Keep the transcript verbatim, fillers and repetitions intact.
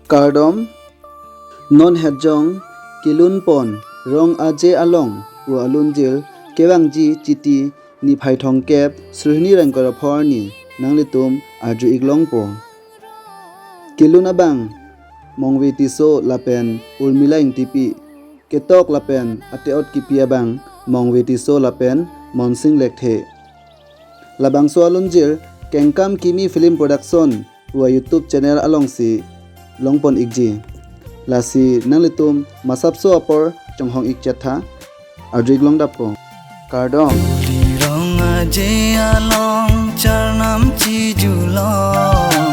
Kardom. Non hetjong kelun pon Rong Aje along pu alunjir kevangji Chiti niphai thomkep Sruhini Rengkor apor arni nanglitum arju-ik longpo. Kelun abang Mongve Tisso lapen Urmila Engtipi, ketok lapen ate-ot kipi abang Mongve Tisso lapen Monsing Lekthe. Labangso alunjir Kengkam Kimi Film Production pu a-YouTube channel alongsi longpon-ikji. Lasi nanglitum masapso apor chonghong-ik chetha, arju-ik longdappo. Kardom. Rong Aje along charnam chijulong.